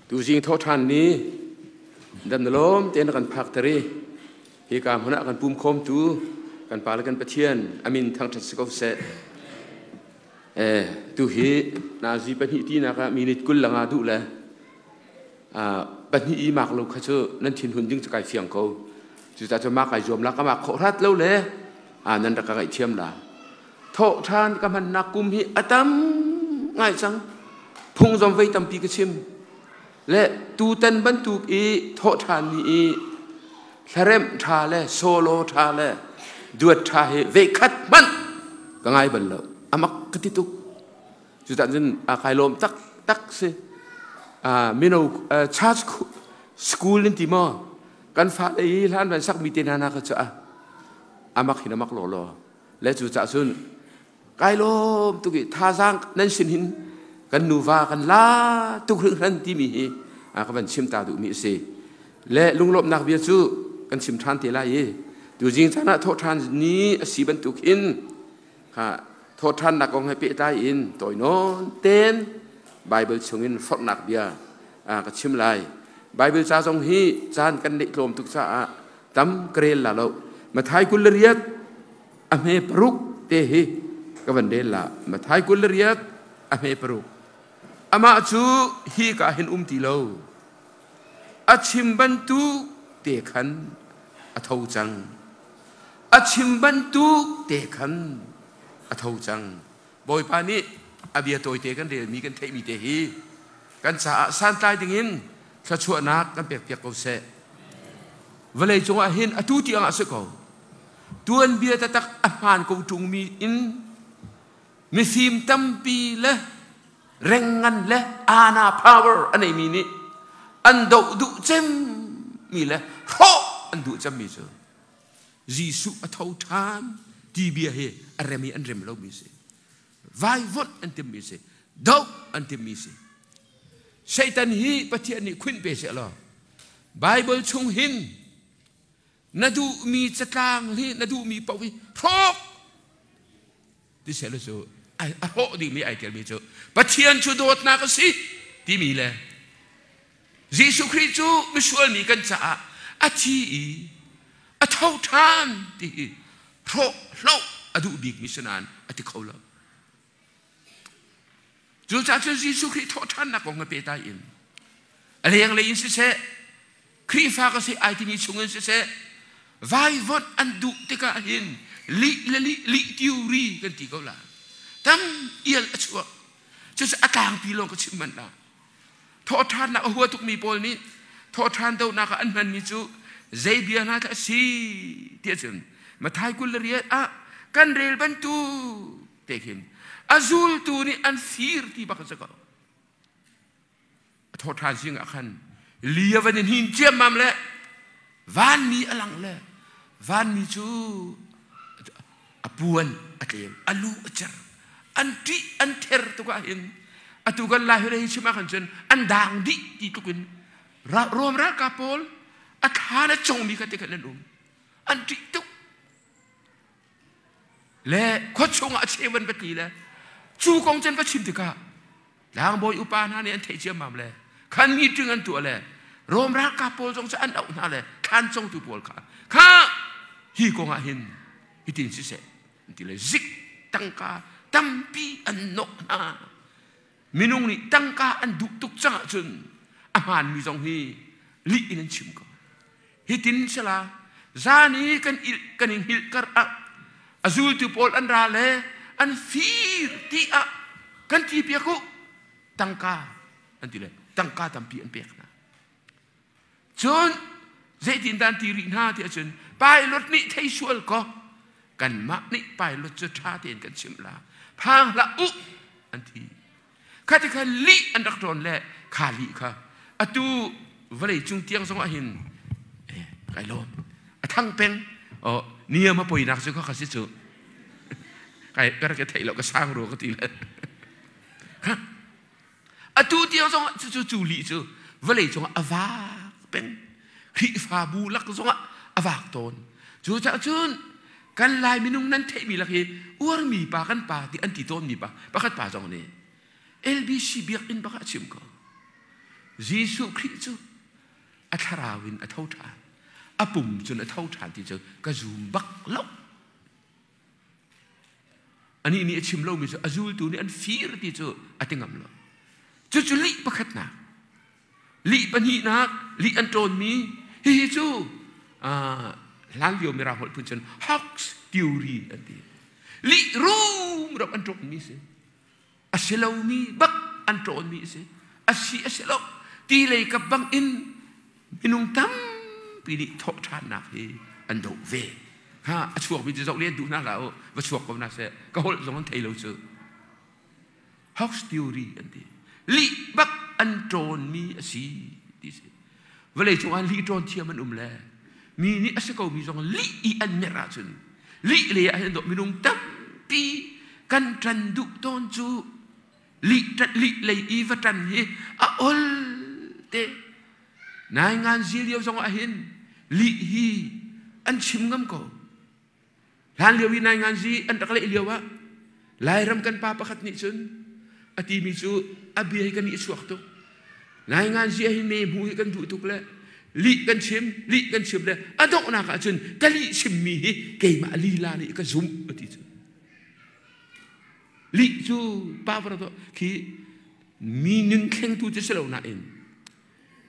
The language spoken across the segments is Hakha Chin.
Tuzing thawhṭhan ni dam na lawm tein na kan phakter i hika hmun ah kan pum khawmtu kan Pa le kan Pathian amin thangṭhat si ko seh. Eh, tu hi nazi pahnih tinak ah minute 20 langa duh le pahnih i mak lo kha cu nan thinhun ding cu kai fiang ko. Cucaah cu mak ai zuam la ka mak khawh hrat lo le nan rak ka ngaihthiam la. Thawhṭhan ka hmannak kum hi a tam ngai cang. Phung zong voi tampi ka chim. Le tutan bantuk i thawhṭhan ni i hlaremh ṭha le solo ṭha le duat ṭha hi veikhat hmanh ka ngai bal lo. Amak ka ti tuk. Cucah cun a kai lawm tak tak si. Mino church school in ti maw kan fale i hlan van sakmi te hna na ka cu amak hin amak law law. Le cu cah cun kai lawm tuk i thazaang nan sin hin kan nuva kan la tuk hringhran timi hi ka van chim ta duhmi a si. Le lunglawmhnak bia cu kan chim ṭhan te lai i tuzing caan ah thawhṭhan ni a si bantuk hin kha thawhṭhannak kong he pehtlai in tawinawn ten Bible chungin forhnak bia ka chim lai. Bible ca zong hi caan kan neih tlawm tuk caah tam ka rel la lo. Mathai 28 a hme paruk te hi ka van rel la. Mathai 28 a hme paruk. Amah cu hi ka hin um ti lo. A chim bantuk te khan a tho cang. A chim bantuk te khan a tho cang. Bawipa nih a bia tawite kan relmi kan theihmi te hi kan caah santlai dingin thluachuahnak kan pekpiak ko seh. Vawlei cungah hin atu tiang ah si ko. Tuanbia taktak a hmaan ko ṭungmi in mifim tampi le rengngan le ana power a neimi nih an doh duh cemmi le hrawh an duh cemmi cu Jesuh a tho ṭhan ti bia hi a rem i an rem lomi si. Vaivuanh an timmi si. Doh an timmi si. Satan hi Pathian nih khunh pe seh law Bible chung hin na duhmi catlang hi na duhmi paoh hi hrawk ti seh law cu a hrawh dingmi ai telmi cu Pathian cu dawtnak a si timi le Jesuh Khrih cu misual mi kan caah a thi i a tho ṭhan ti hi hrawh hloh a duh bikmi si nain a ti kho lo. Cucaah cun Jesuh Khrih thawhṭhannak kong he pehtlai in a lenglei in siseh Khrihfa ka si ai timi chungin siseh vaivonh an duh tikah hin lih le lih lih theory kan ti ko la tam ial a chuak cucu a tlangpi lawng ka chim manh la Thawhṭhannak a hua tukmi pawl nih thawhṭhan dohnak ah an hmanmi cu zei bia hna dah a si ti ahcun Matthai 28 ah kan rel bantuk te khin a zultu nih an fir ti bak a si ko. A thawhṭhan zing ah khan li a van i hnin ciammam le vanmi a lang le vanmi cu a puan a tlem a lu a cer an ṭih an ther tuk ah hin atu kan lai hi chim ah khan cun an daang dih ti tluk in Rom ralkap pawl a thla le congmi kha te khan an um an ṭih tuk le khua chungah a cheu an va tli le cu kong cun va chim tikah tlangbawi upa hna nih an theih ciammam le khan meeting an tuah le Rom ralkap pawl zong cu an auh hna le thlan congtu pawl kha kha hi kong ah hin hitin siseh an ti le zik tangka tampi an nawh hna minung nih tangka an duh tuk cang ahcun a hmaanmi zong hi lih in an chim ko hitin sala zan i kan il kan in hngilh kar ah a zultu pawl an ra le an fir ti ah kan ti piak u tangka an ti le tangka tampi an pek hna cun zeitin dah an ti rih hna ti ahcun pilot nih thei sual ko kanmah nih pilot cu ṭha tein kan chimh la phang hlah u an ti kha ti kha lih an rak ṭawn le kha lih kha atu vawlei cung tiang zong ah hin kai lawm a thang peng oh niam a poinak cu kha kha si cu kai ka rak theih lo ka sang ru ka ti le ha atu tiang zong ah cu cu lih cu vawlei cungah a vak peng Khrihfabu lak zongah a vak tawn cu caah cun kan lai minung nan theihmi lak hi uarmi pa kan pa ti an ti tawnmi pa pakhat pa zong nih LBC biakinn bak ah a chim ko. Jesuh Khrih cu a thlarau in a tho ṭhan. A pum cun a tho ṭhan ti cu ka zum bak lo. Anih nih a chim lomi cu a zultu nih an fir ti cu a ti ngam lo. Cucu lih pakhatnak. Lih pahnihnak, lih an ṭawnmi hihi cu hlan lio mirang holh phun cun hoax theory an ti. Lih rumro an ṭawnmi si. A si lomi bak an ṭawnmi a si. A si a si lo. Ti lei kap bang in minung tampi nih thawhṭhannak hi an doh ve. Ha, a chuakmi cu zoh len duh hna hlah u, va chuak ko hna seh. Ka holh zong an thei lo cu. Hoax theory an ti. Lih bak an ṭawnmi a si ti si. Vawlei cungah lih ṭawn thiam an um le mi nih a si komi zong lih i an merh ahcun lih le ah hin minung tampi kan ṭan duh tawn cu lih lih lei i va ṭan hi a ol te. Nai ngan zi lio zong ah hin lih hi an chim ngam ko. Hlan lio i nainganzi an rak leh lio ah Lairam kan pa pakhat nih cun a timi cu a bia hi kan nih chuak tuk. Nainganzi ah hin me hmu hi kan duh tuk le lih kan chim, lih kan chim le a donghnak ah cun ka lih chimmi hi keimah lila nih ka zumh a ti cu. Lih cu pa khi mi nun thlengtu cu si lo nain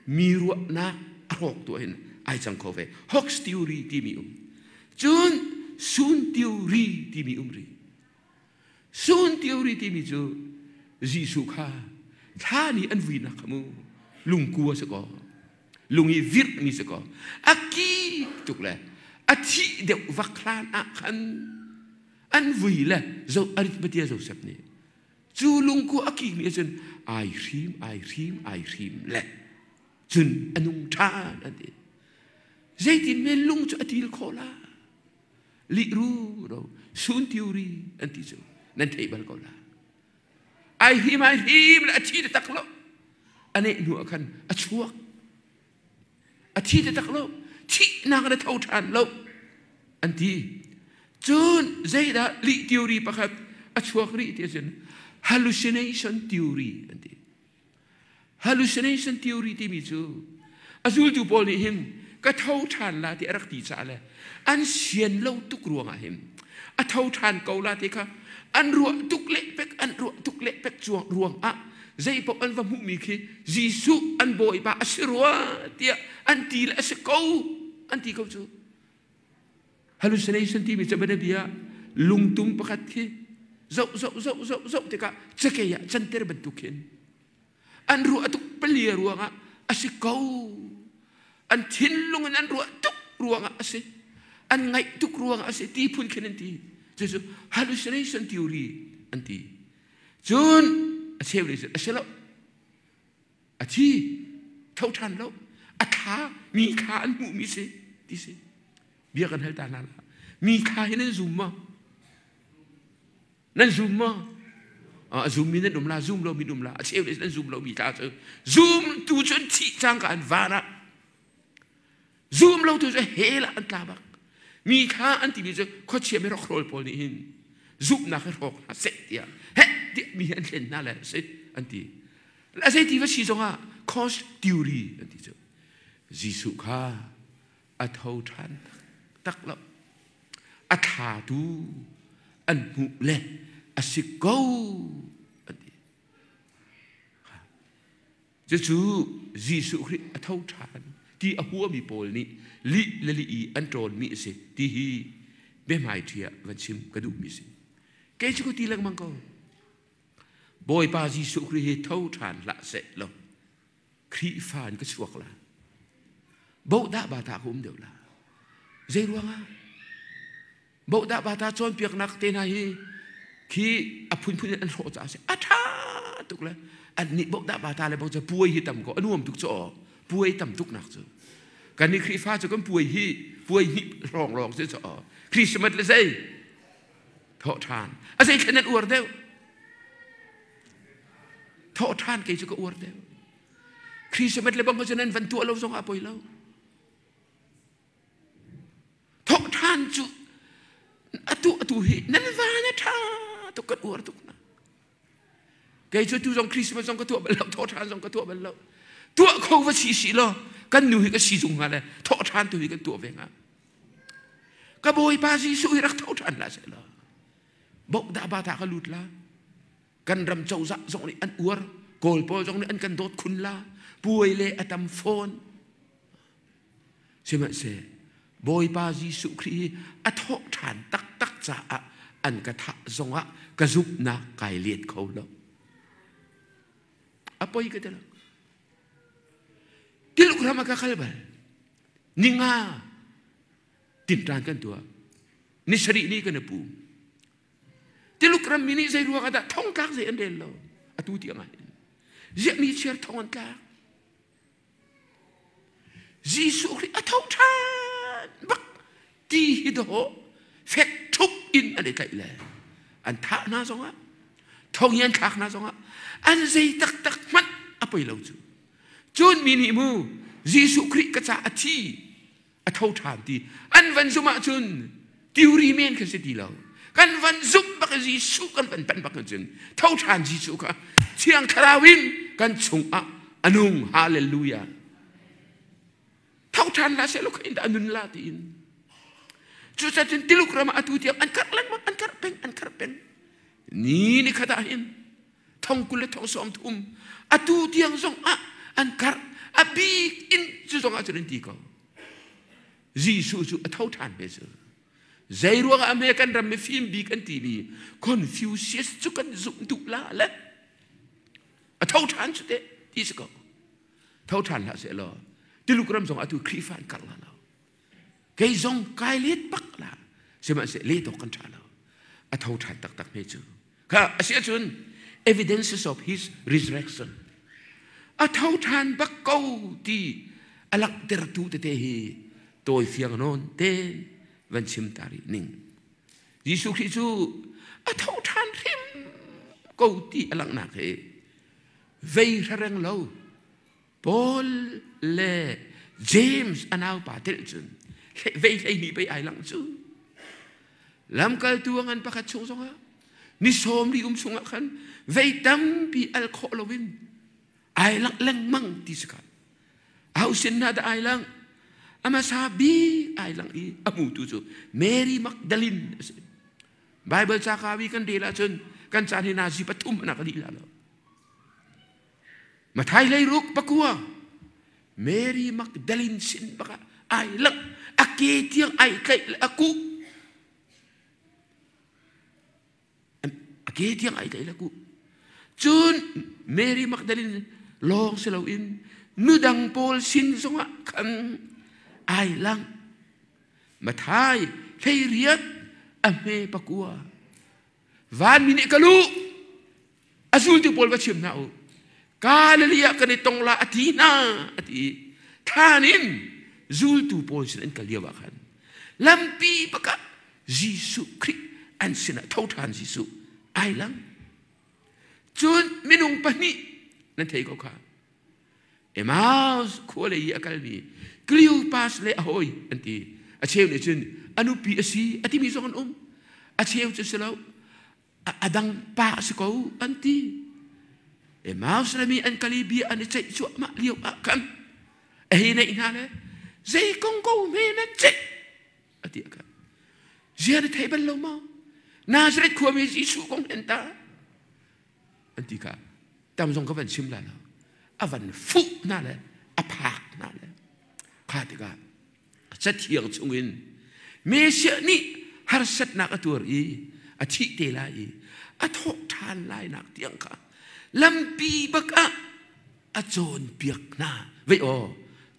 mi ruahnak a hrawk tu hin ai cang kho ve. Hoax theory timi um. Cun sun theory timi um rih. Sun theory timi cu Jesuh kha thla nih an vuinak kha mu lungku a si ko. Lung i virh mi si ko. A ki tuk le a thih deuh vak hlan ah khan an vui le zo arithmetic Joseph nih Cu lungku a kikmi ahcun ai hrim, ai hrim, ai hrim le cun a nung ṭhan an ti. Zeitin men lung cu a til khawh la? Lih ru ro, sun theory an ti cu nan theih bal ko la. Ai hrim, ai hrim le a thi taktak lo. A neh hnu ah khan a chuak. A thi taktak lo. Thihnak na tho ṭhan lo an ti. Cun zeidah lih theory pakhat a chuak rih ti ahcun hallucination theory an ti. Hallucination theory timi cu a zultu pawl nih hin ka tho ṭhan la ti a rak ti caah le an sian lo tuk ruangah hin a tho ṭhan ko la ti kha an ruah tuk le pek an ruah tuk le pek cuang ruangah zeipaoh an va hmuhmi khi Jesuh an bawipa a si rua tiah an ti le a si ko an ti ko cu. Hallucination timi cu bianabia lungtum pakhat khi zoh zoh zoh zoh zoh tikah cakei ah canter bantuk khin an ruah tuk palia ruangah a si ko. An thinlung in an ruah tuk ruangah a si. An ngaih tuk ruangah a si ti phun khin an ti. Cucu hallucination theory an ti. Cun a cheu nih cun a si lo. A thi tho ṭhan lo. A thla mi thla an hmuhmi si ti si. Bia kan hal ta hna la. Mi thla hi nan zum maw? Nan zum maw? A zummi nan um la, zum lomi um la. A cheu nih nan zum lomi thla cu zum tu cu an thih cangka an van ah zum lo tu cu hell ah an tla bak. Mi kha an timi cu khuachia mi hrokhrawl pawl nih hin zumhnak hi hrawk hna seh tiah heh tiah mi hi an hlen hna le si an ti. A zei ti va si zongah cost theory an ti cu. Jesuh kha a tho ṭhan tak lo. A thla tu an hmuh le a si ko an ti. Cucu Jesuh Khrih a tho ṭhan ti a huami pawl nih lih le lih i an ṭawnmi a si ti hi biahmaiṭhi ah van chim ka duhmi a si. Kei cu ka ti lengmang ko. Bawipa Jesuh Khrih hi tho ṭhan hlah seh law Khrihfa in ka chuak la. Bohdah bata ka um deuh la. Zei ruangah? Bohdah bata cawnpiaknak te hna hi khi a phunphun in an hrawh caah a si. A ṭha tuk le an nih bohdah bata le bang cu puai hi tam ko a nuam tuk cu aw puai tam tuk nak cu kan nih Khrihfa cu kan puai hi puai hnih hrawng lawng si cu aw Christmas le zei thawh ṭhan a zei thlen an uar deuh thawh ṭhan kei cu ka uar deuh Christmas le bang cu nan van tuah lo zong ah poi lo Thawhṭhan cu atu atu hi nan van a ṭha tuk kan uar tuk na. Kei cu tu zong Christmas zong ka tuah bal lo, thawhṭhan zong ka tuah bal lo. Tuah kho va si si law kan nu hi ka si zung hnga le thawh ṭhan tu hi kan tuah ve hnga. Ka Bawipa Jesuh hi rak tho ṭhan hlah seh law boh dah ba ta ka lut la. Kan ram cozah zong nih an uar, Kawl pawl zong nih an kan dawt khun la, puai le a tam fawn. Sihmanhseh Bawipa Jesuh Khrih hi a thawh ṭhan taktak caah an ka thah zongah ka zumhnak kai let kho lo. A poi ka ti lo. Tiluk ram ah ka kal bal. Ninga tinṭan kan tuah. Ni sarih ni kan i pum. Tiluk rammi nih zei ruang ah dah thongtlak zei an rel lo. Atu tiang ah hin. Ziah ni chiar thong an tlak. Jesuh Khrih a tho ṭhan bak ti hi dawh fek ṭhup in an i tlaih le an thah hna zongah thong i an thlak hna zongah an zei taktak hmanh a poi lo cu. Cun mi nih mu Jesuh Khrih ka ca a thi a tho ṭhan ti an van zumh ahcun theory men kha si ti lo. Kan van zumh bak i Jesuh kan van panh bak cun tho ṭhan Jesuh kha Thiang Thlarau in kan chungah a nung. Hallelujah. Tho ṭhan la seh law kha in dah a nun la tiin. Cucacun Tiluk ram ah atu tiang an karh lengmang, an karh peng, an karh peng. Ni ni khat ah hin thong 20 le thong 30 atu tiang zong ah an karh. A bik in cu zong ah cun an ti ko. Jesuh cu a tho ṭhan ve cu. Zei ruangah hme kan ram mifim bik an timi Confucius cu kan zumh duh la le a tho ṭhan cu teh ti si ko. Tho ṭhan hlah seh law Tuluk ram zong atu Khrihfa an karh la lo. Kei zong kai let bak la sihmanhseh let awk kan ṭha lo. A tho ṭhan taktak hme cu. Kha a si ahcun evidences of his resurrection a tho ṭhan bak ko ti a langhtertu tete hi tawi fiang nawn ten van chim ta rih ning. Jesuh Khrih cu a tho ṭhan hrim ko ti a langhnak hi vei reng lo Paul le James a naupa telh cun vei 12 pei ai langh cu. Lamkaltu a ngan pakhat chung zongah ni 40 um chungah khan vei tampi al khawh loin ai langh lengmang ti si kha. Aho sin hna dah ai langh? A hmasa bik ai langh i a hmutu cu Mary Magdalene a si. Bible ca kawi kan rel ahcun kan caan hi nazi pathum an ka dih la lo. Mathai 16 pakua Mary Magdalene sin bak ah ai lang a ke tiang ai tlaih le a kuh a ke tiang ai tlaih le a kuh cun Mary Magdalene lawng si loin nudang pawl sin zongah khan ai lang Mathai 18 a hme pakua vanmi nih ka lu A zultu pawl va chim hna u. Galilee ah kan i tong la a ti hna a ti. Thlan in zultu pawl sin an kal lio ah khan lampi bakah Jesuh Khrih an sinah tho ṭhan Jesuh ai lang. Cun minung pahnih nan thei ko kha. Emmaus khua lei i a kalmi Cleopas le a hawi an ti. A cheu nih cun a nupi a si a timi zong an um. A cheu cu si lo. A dang pa a si ko an ti. Emmaus rami an kal i bia an i ceih cuahmah lio ah khan a hei neih hna le zei kong ko hme nan ceih a ti khan zia na thei bal lo maw Nazareth khuami Jesuh kong hen ta an ti kha tam zong ka van chim lai lo a van fuh hna le a phak hna le kha tikah Cathiang chungin Messiah nih harsatnak a tuar i a thih te lai i a thawh ṭhan lainak tiang kha lampi bak ah a cawnpiak hna. Vei aw,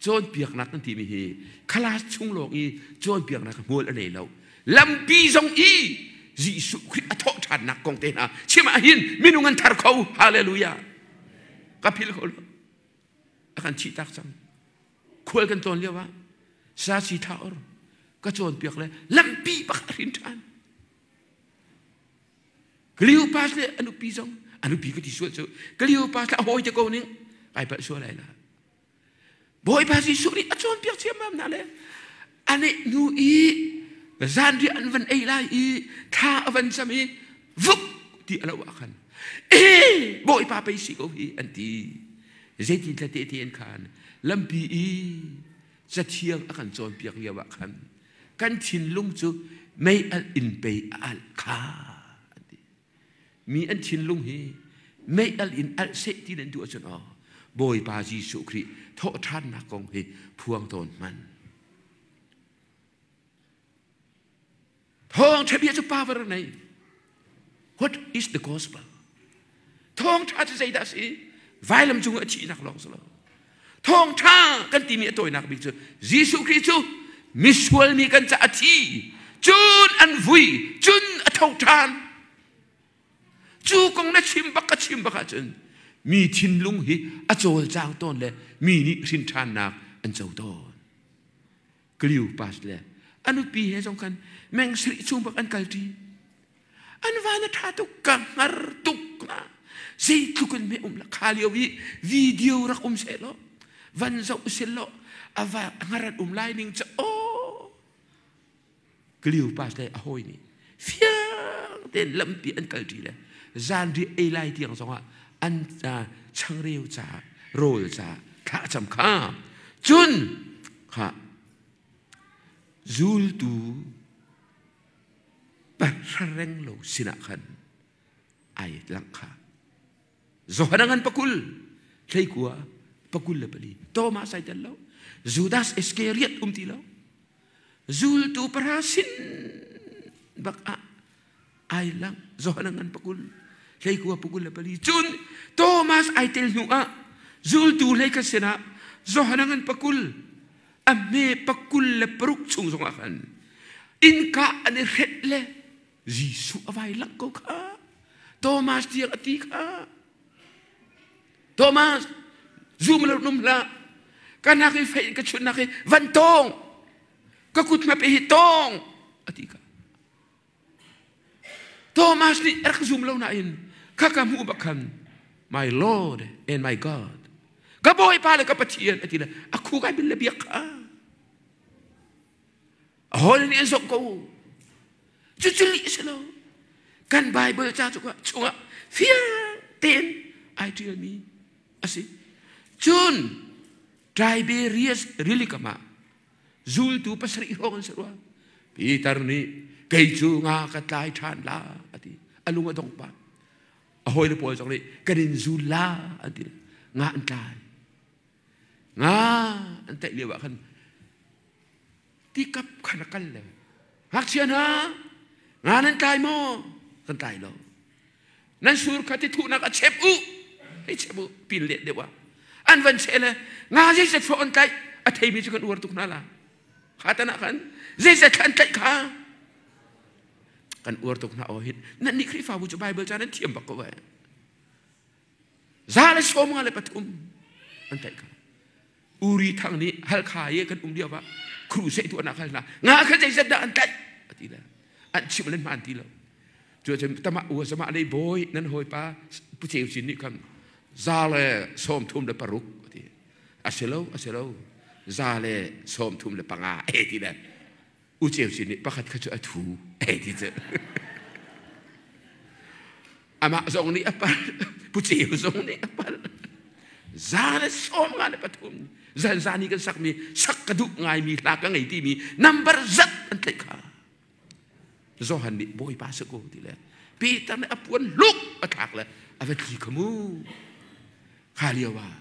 cawnpiaknak kan timi hi class chung lawng i cawnpiaknak hmual a nei lo. Lampi zong i Jesuh Khrih a thawh ṭhannak kong te hna chim ah hin minung an thar kho. Hallelujah. Ka phil kho lo. A kan thih tak cang. Khual kan tlawn lio ah saci tha or ka cawnpiak le lampi bak a hrin ṭhan. Cleopas le a nupi zong a nupi ka ti sual cu Cleopas le a hawi te ko ning kai palh sual lai la. Bawipa Jesuh nih a cawnpiak ciammam hna le ane hnu i zanriah an van ei lai i thla a van cam i vuk ti a lo ah khan ee Bawipa pei si ko hi an ti. Zeitin tla tehte an khan lampi i cathiang a kan cawnpiak lio ah khan kan thinlung cu mei alh in pei a alh kha an ti. Mi an thinlung hi mei alh in alh seh ti nan duh ahcun aw Bawipa Jesuh Khrih thawhṭhannak kong hi phuang tawn hman. Thawngṭha bia cu power a nei. What is the gospel? Thawngṭha cu zeidah a si? Vailam cung a thihnak lawng si lo. Thawngṭha kan timi a tawinak bik cu Jesuh Khrih cu misual mi kan ca a thi, cun an vui, cun a tho ṭhan. Cu kong na chim bak ka chim bak ahcun mi thinlung hi a cawlcang tawn le mi nih hrin ṭhannak an co tawn. Cleopas le a nupi he zong khan meng sarih chung bak an kalṭi. An van a ṭha tuk, ka hngar tuk na. Zeitluk in me um la kha lio i video rak um seh law, van zoh sil law, a va hngar an um lai ning cu aw. Cleopas le a hawi nih fiang tein lampi an kalṭi le zanriah ei lai tiang zongah an changreu caah rawl caah thla a cam kha. Cun kha zultu pahra reng lo sinah khan ai langh kha. Johan a ngan pakul, hleikua pakul le pali. Thomas ai tel lo. Judas Iscariot um ti lo. Zultu pahra sin bak ah ai lang. Johan a ngan pakul, hleikua pakul le pali. Cun Thomas ai tel hnu ah zultu hlei sinah Johan a ngan pakul, a hme pakul le paruk chung zongah khan innka an i hret le Jesuh a vai lang ko kha. Thomas tiang a ti kha. Thomas, zum lo num hlah. Ka nak i fei ka chun nak i van tong. Ka kut hma pe hi tong a ti kha. Thomas nih a rak zum lo nain kha ka hmuh bak khan my Lord and my God ka Bawipa le ka Pathian a ti le a khu kai bil le biak kha. A hawi nih an zomh ko. Cucu lih a si lo. Kan Bible ca chungah fiang tein ai ṭialmi a si. Cun Tiberias rilikam ah zultu pasarih hrawng an si rua. Peter nih kei cu nga ka tlai ṭhan la a ti. A lung a dong pah. A hawile pawl zong nih kan in zul la an ti. Nga an tlai. Nga an tlaih lio ah khan tikap khan a kal le ngakchia hna nga nan tlai maw kan tlai lo nan sur kha ti thuhnak a chep u hei chep u pin let deuh ah an van cheh le nga zeizat fawh an tlaih a theimi cu kan uar tuk hna la kha tan ah khan zeizat thla an tlaih kha kan uar tuk hna aw hin nan nih Khrihfabu cu Bible ca nan thiam bak ko eh 153 an tlaih kha Uri Thang nih Halkha i kan um lio ah crusade tuahnak hal hna nga kha zeizat dah an tlaih a ti le an chim len hmaan ti lo cu cun tama ua sama lei bawi nan hawipa pu ceu cin nih khan 136 a ti a si lo a si lo 135 e ti le u ceu cin nih pakhat kha cu a thu e ti cu amah zong nih a palh pu ceu zong nih a palh 153 zan zan i kan sakmi sak ka duh ngaimi hla ka ngei timi number zat an tlaih kha Johan nih Bawipa si ko ti le Peter nih a puan hluk a thlak le a va tli kha mu kha lio ah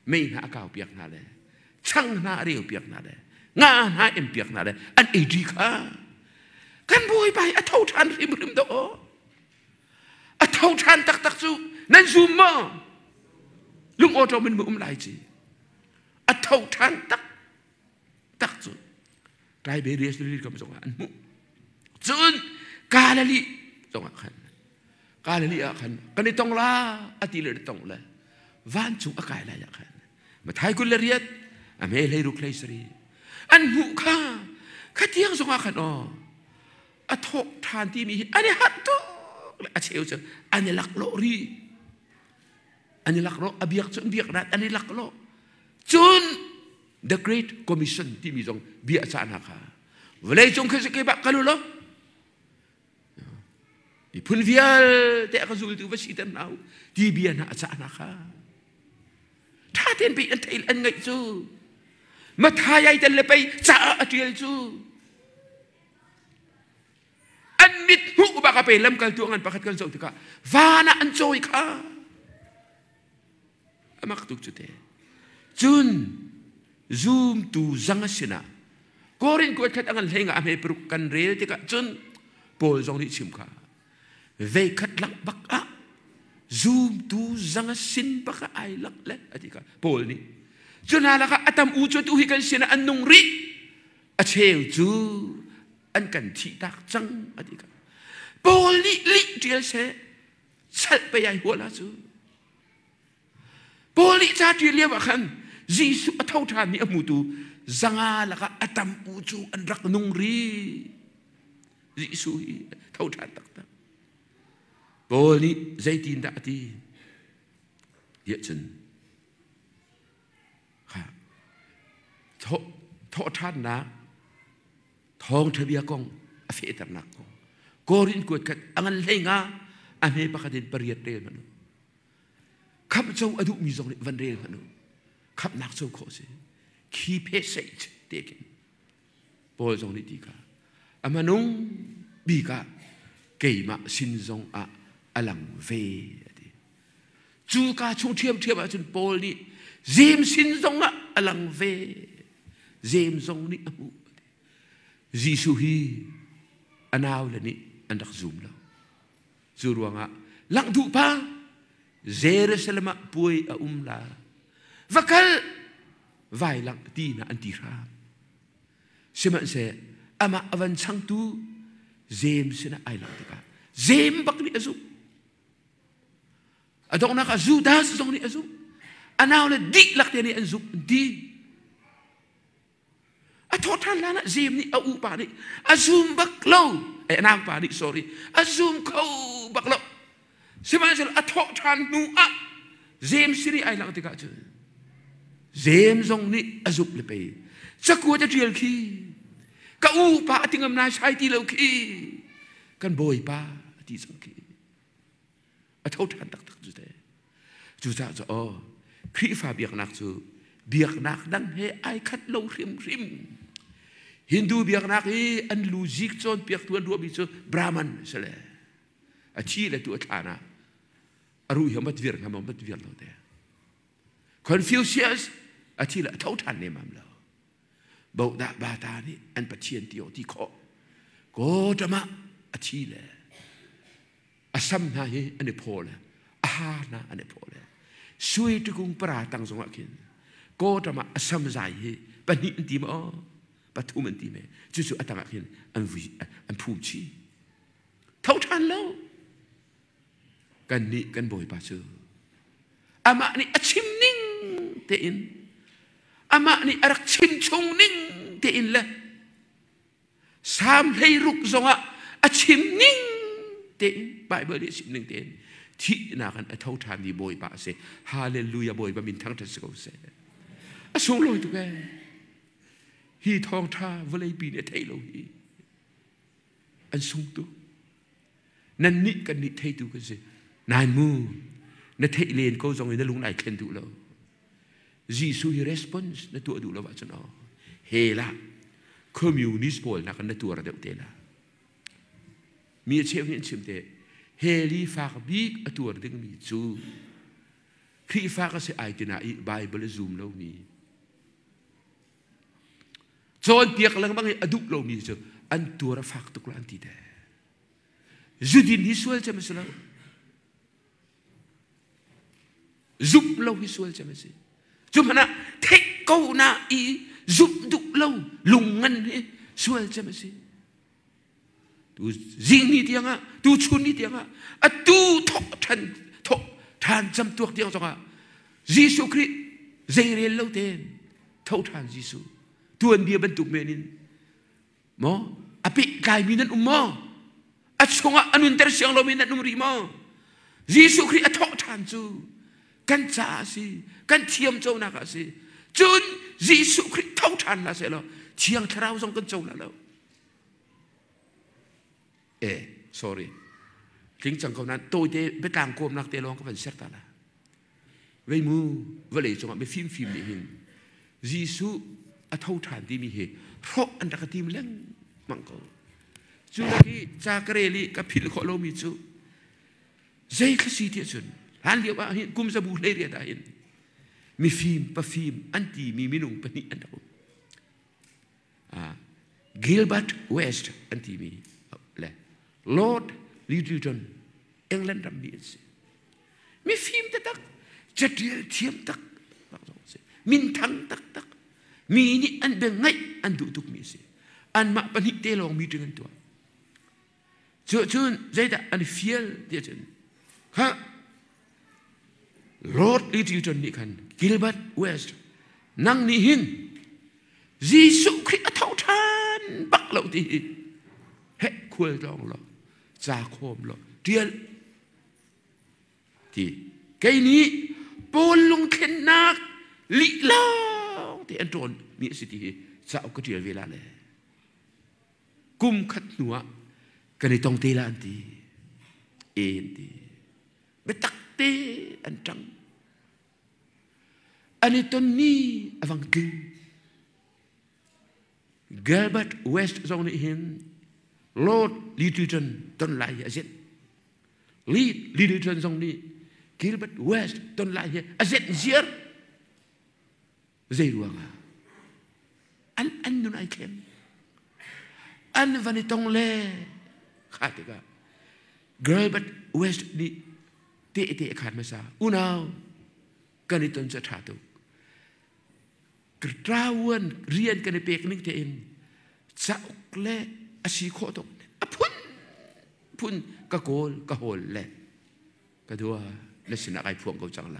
mei hna a kau piak hna le chang hna a reu piak hna le nga hna em piak hna le an ei ṭi kha kan Bawipa hi a tho ṭhan hrimhrim dawh aw a tho ṭhan taktak cu nan zum maw lung awṭawm in mu um lai ci a tho ṭhan tak tak cu Tiberias rili kam zongah an hmuh cun Galilee zongah khan Galilee ah khan kan i tong la a ti le tong le vancung a kai lai ah khan Mathai 28 a me hlei ruk hlei sari an hmuh kha kha tiang zongah khan aw a thawk ṭhan timi hi an i harh tuk le a cheu cu an i laklawh ri an i laklawh a biak cu an biak rat an i laklawh cun the great commission timi zong bia a cah hna kha vawlei cung khi ke bak kal u law miphun vialte a ka zultu va siter hna u ti bia hna a cah hna kha. Ten pi an thei an ngaih cu. Mathai ai tel le pei ca a tial cu. An mit hmuh bak a pe lamkaltu ngan pakhat kan zoh tikah van ah an cawi kha. Amak tuk cu te. Cun zumtu zang a sinah Korin kuat khat a ngan hlei nga a hme paruk kan rel tikah cun Paul zong nih chim kha veikhat lak bak ah zumtu zang a sin bak ah ai lak le a ti kha Paul nih cu hna lakah a tam u cu tu hi kan sinah an nung rih a cheu cu an kan thih tak cang a ti kha Paul nih lih ṭial seh chalh pei ai huah la cu Paul nih ca ṭial lio ah khan Jesuh a tho ṭhanmi a hmutu zanga lakah a tam u cu an rak nung rih. Jesuh hi tho ṭhan taktak. Paul nih zeitindah a ti? Tiah cun thawhṭhannak thawngṭha bia kong a fehternak kong Korin kuat khat a ngan hlei nga a hme pakhat in pariat rel hmanh u. Khamh co a duhmi zong nih van rel hmanh u. Khamhnak co khawh si. Khi passage te khin Paul zong nih ti kha a hmanung bik ah keimah sin zong ah a lang ve a ti. Cu ka chung ṭhiamṭhiam ahcun Paul nih Jeim sin zong ah a lang ve. Jeim zong nih a hmuh. Jesuh hi a naule nih an rak zum lo. Cu ruangah langh duh pa Jerusalem ah puai a um la. Va kal vai langh ti na an ti hram. Sihmanhseh amah a van changtu Jeim sinah ai langh tikah Jeim bak nih a zumh. A donghnak ah Judas zong nih a zumh. A naule dihlak te nih an zumh an ti. A thawhṭhan hlan ah Jeim nih a upa nih a zum bak lo. A naupa nih sorry a zum kho bak lo. Sihmanhsehlaw a thawhṭhan hnu ah Jeim siri ai langh tikah cun Jeim zong nih a zumh le pei cakuat a ṭial khi ka upa a tingam nai sai ti lo khi kan bawipa a ti cang khi a tho ṭhan taktak cu te cucaah cu aw Khrihfa biaknak cu biaknak dang he ai khat lo hrimhrim Hindu biaknak hi an lu zik cawnpiaktu an ruahmi cu Brahman a si le a thi le tu a thlan ah a ruh hi mat vir hnga maw mat vir lo te Confucius a thi le a tho ṭhan lemmam lo bodah bata nih an pathian ti ti khawh kawṭam ah a thi le a sam hna hi an i phaw le a ha hna an i phaw le sui tikung para tang zongah khin kawṭam ah a sam zai hi pahnih an ti maw pathum an ti me cucu a tangah khin an vui an phum chi tho ṭhan lo kan nih kan bawipa cu amah nih a chim ning tein amah nih a rak chim chung ning tein le Salm 16 zongah a chim ning tein Bible nih a chim ning tein thihnak in a tho ṭhanmi Bawipa a si. Hallelujah Bawipa min thangṭhat si ko seh. A sunglawi tuk ee. Hi thawngṭha vawleipi nih a theih lo hi an sung tuk. Nan nih kan nih theitu kan si. Nain mu na theih len ko zong in na lung nai thlen duh lo. Jesuh hi response na tuah duh lo ahcun aw he lah communist pawl nakin na tuar deuh te la. Mi a cheu nih an chim te heli fak bik a tuar dingmi cu Khrihfa ka si ai tina i Bible a zum lomi cawnpiak lengmang i a duh lomi cu an tuar a fak tuk la an ti te. Zudin hi sual cem a si lo. Zumh lo hi sual cem a si. Cu hmanh ah theih ko na i zumh duh lo lungngan hi sual cem a si. Tu zing ni tiang ah, tu chun ni tiang ah, atu thawh ṭhan thawh ṭhan cam tuak tiang zongah Jesuh Khrih zeirel lo tein tho ṭhan Jesuh tuanbia bantuk men in Maw a pehtlaimi nan um maw? A chungah a nunter siang lomi nan um rih maw? Jesuh Khrih a thawh ṭhan cu kan caah a si, kan thiam conak ah a si. Cun Jesuh Khrih tho ṭhan hlah seh law Thiang Thlarau zong kan co la lo. Eh, sorry. Tling cang ko nan tawite biatlang kawmnak te lawng ka van ser ta la. Vei mu vawlei cungah mifim fim nih hin Jesuh a tho ṭhan timi hi hrawh an rak ka tim lengmang ko. Cu lak i ca ka rel i ka philh khawh lomi cu zei thla si tiah cun hlan lio ah hin kum zabu 18 ah hin mifim pafim an timi minung pahnih an rak um. Gilbert West an timi le Lord Littleton England rammi an si. Mifim taktak, catial thiam tak si. Minthang taktak. Mi nih an bia ngaih an duh tukmi a si. Anmah pahnih te lawng meeting an tuah. Cu cun zeidah an fial ti cun kha Lord Littleton nih khan Gilbert West nang nih hin Jesuh Khrih a tho ṭhan bak lo ti hi heh khual tlawng law ca khawm law ṭial ti kei nih Paul lungthlennak lih lawng te an ṭawn mi a si ti hi cauk ka ṭial ve la le kum khat hnu ah kan i tong te la an ti e an ti biatak te an ṭang an i ton ni a vang tling Gilbert West zong nih hin Lord Littleton ton lai hi a zet Littleton zong nih Gilbert West ton lai hi a zet ziar zei ruangah an an nun ai thleng an van i tong le kha tikah Gilbert West nih tehte a khan hmasa unau kan i ton cu a ṭha tuk ṭawan rian kan i pek ning tein cauk le a si khawh tuk a phun phun ka kawl ka hawl le ka dua na sinah kai phuang ko cang la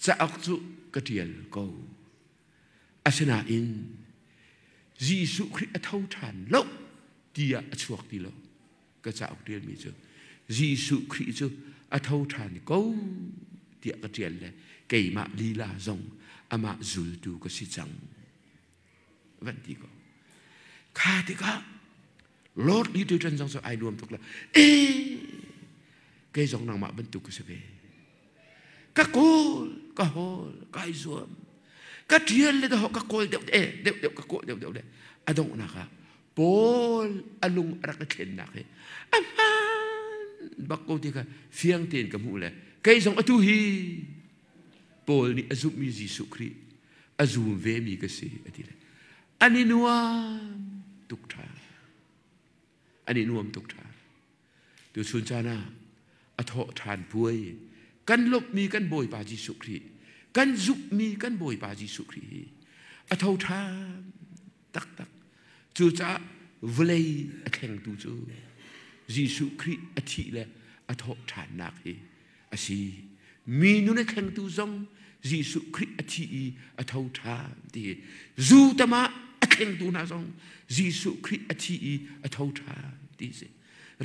cauk cu ka ṭial ko asinain Jesuh Khrih a tho ṭhan lo tiah a chuak ti lo ka cauk ṭialmi cu Jesuh Khrih cu a tho ṭhan ko tiah ka ṭial le keimah lila zong amah zultu ka si cang van ti ko kha tikah Lord ni tu ṭan zong cu ai nuam tuk la e kei zong nangmah bantuk ka si ve ka kawl ka hawl kai zuam ka ṭial le dawh ka kawl deuh eh deuh deuh ka kawl deuh deuh le a donghnak ah Paul a lung a rak i thlennak hi a hmaan bak ko ti kha fiang tein ka hmuh le kei zong atu hi Paul nih a zumhmi Jesuh Khrih a zum vemi ka si a ti le an i nuam tuk ṭha an i nuam tuk ṭha tuchun caan ah a thawh ṭhan puai kan lawmhmi kan Bawipa Jesuh Khrih kan zumhmi kan Bawipa Jesuh Khrih hi a tho ṭhan taktak cucaah vawlei a thlengtu cu Jesuh Khrih a thih le a thawh ṭhannak hi a si mi nun a thlengtu zong Jesuh Khrih a thi i a tho ṭhan ti hi zu tam ah a thlengtu hna zong Jesuh Khrih a thi i a tho ṭhan ti si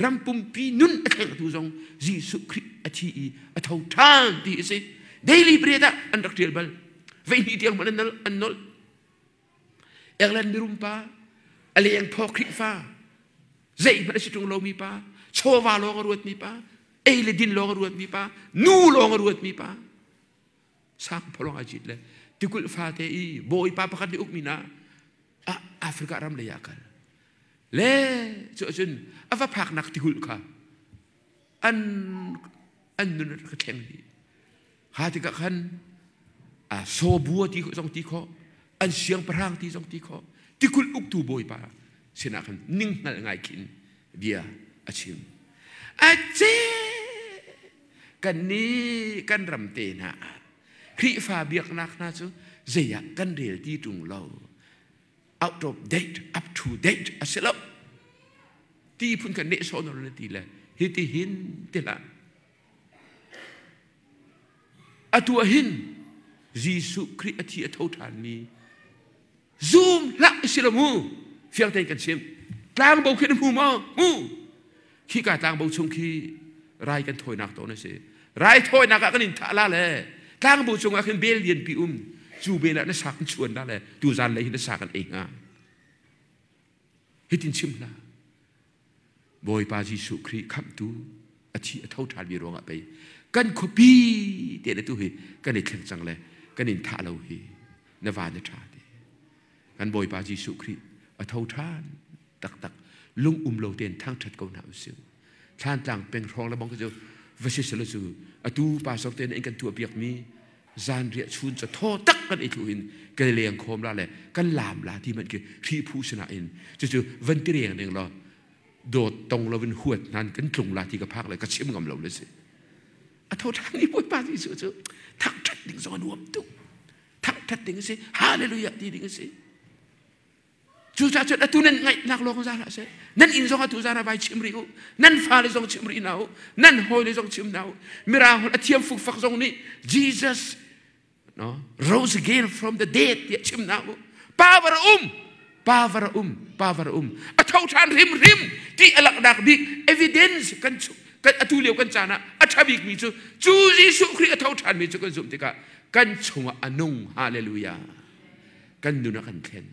ram pumpi nun a thlengtu zong Jesuh Khrih a thi i a tho ṭhan ti a si daily bread ah an rak ṭial bal veihnih tiang hmanh an nolh England mirum pa a leng phaw Khrihfa zeihmanh a si ṭung lomi pa chawva lawng a ruatmi pa ei le din lawng a ruatmi pa nu lawng a ruatmi pa sang pholong ai cit le tikulh fate i bawipa pakhat nih ukmi na Africa ram lei ah kal le cu ahcun a va phaknak tikulh kha an an nun ka thleng dih ha tikah khan a sawbua ti zong ti khawh an siangpahrang ti zong ti khawh tikulh uktu bawipa sinah khan ninghngal ngai khin bia a chim a ce kan ni kan ram te hna ah Khrihfa biaknak hna cu zei ah kan rel ti ṭung lo out of date up to date a si lo ti phun kan nehsawh na ti le hiti hin ti hlah Atu ah hin Jesuh Khrih a thi a tho ṭhanmi zum hlah si lo mu fiang tein kan chim tlangbo khi na hmu maw hmu khika tlangbo chung khi rai kan thawinak tawn a si rai thawinak ah kan in thah la le tlangbo cungah khin bel lianpi um cu bel ah na sak kan chuan la le tu zan lei hi na sa kan ei hnga hitin chim hlah Bawipa Jesuh Khrih khamhtu a thi a tho ṭhanmi ruangah pei Kan khuapi te na tu hi kan i thleng cang le kan in thah lo hi na va na ṭha ti. Kan Bawipa Jesuh Khrih a tho ṭhan taktak, lung um lo tein thangṭhat ko hna usih. Thlantlang peng hrawng le bang cu va si selo cu atu pastor te in kan tuah piak mi zan riah chun ca thaw tak kan i thlu in kan leng khom la le kan lam la ti man ki hri phu sina in cucu van ti reng ding lo dawt tong lo in huat nan kan tlung la ti ka phak le ka chim ngam lo le si. A tho ṭhan ni Bawipa Jesuh cu thangṭhat ding zong a nuam tuk. Thangṭhat ding a si, hallelujah ti ding a si. Cucaah cun atu nan ngaihnak lawng za hlah seh. Nan inn zong atu zan ah vai chim rih u. Nan fale zong chim rih hna u. Nan hawile zong chim hna u. Mirang holh a thiam fukfak zong nih Jesus, no, rose again from the dead tiah chim hna u. Power um, power um, power um. A tho ṭhan hrimhrim ti a langhnak bik evidence kan kan atu lio kan caan ah a ṭha bik mi cu cu Jesuh Khrih a tho ṭhan mi cu kan zumh tikah kan chungah a nung. Hallelujah. Kan nun a kan thlen.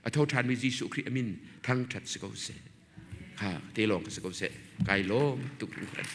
A tho ṭhanmi Jesuh Khrih a min thangṭhat si ko seh. Ha te lawng si ko seh. Kai lawm tuk hringhran.